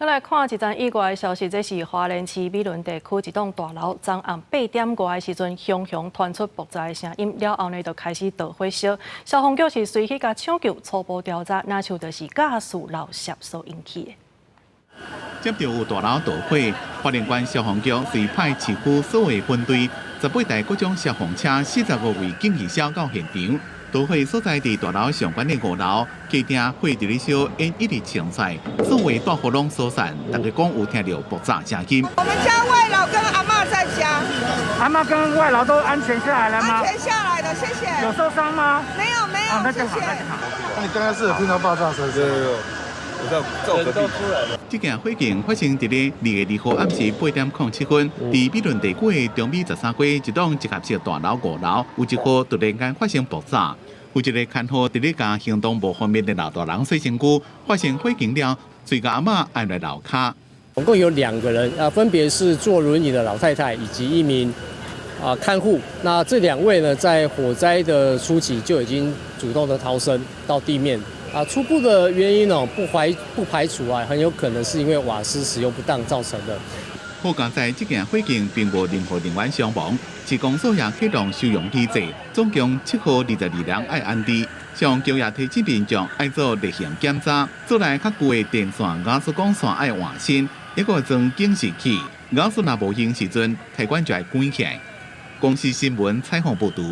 來看一則意外的消息，這是花蓮市美崙地區一棟大樓，昨暗8點外的時陣，雄雄傳出爆炸的聲音，了後呢就開始著火燒。消防局是隨去共搶救，初步調查，若像就是瓦斯漏洩所引起的。接著有大樓著火，花蓮縣消防局隨派市區所有分隊，18台各種消防車、45位警義消到現場。著火所在佇大樓上懸的五樓，家庭火佇咧燒，煙一直衝出來，所有住戶攏疏散，大家講有聽著爆炸聲音。我們家外勞跟阿嬤在家，阿嬤跟外勞都安全下來了嗎？安全下來了，謝謝。有受傷嗎？沒有沒有，謝謝。那你剛剛是有聽到爆炸聲？對對對，我在我隔壁。這件火警發生佇咧2月2號暗時8點07分，佇美崙地區的中美13街一棟集合式大樓五樓，有一戶突然間發生爆炸。有一个看護佇咧共行動無方便的老大人洗身軀，發生火警了，隨共阿嬤按來樓跤。總共有兩個人啊，分別是坐輪椅的老太太以及一名看護。那這兩位呢，在火災的初期就已經主動的逃生到地面。初步的原因呢，不排除啊，很有可能是因為瓦斯使用不當造成的。好佳哉這件火警並無任何人員傷亡，市公所也啟動收容機制，總共7戶22人愛安置。消防局也提醒民眾愛做例行檢查，厝內較舊的電線、瓦斯管線愛換新，抑閣裝警示器。瓦斯若無用時陣，開關就愛關起來。公視新聞採訪報導。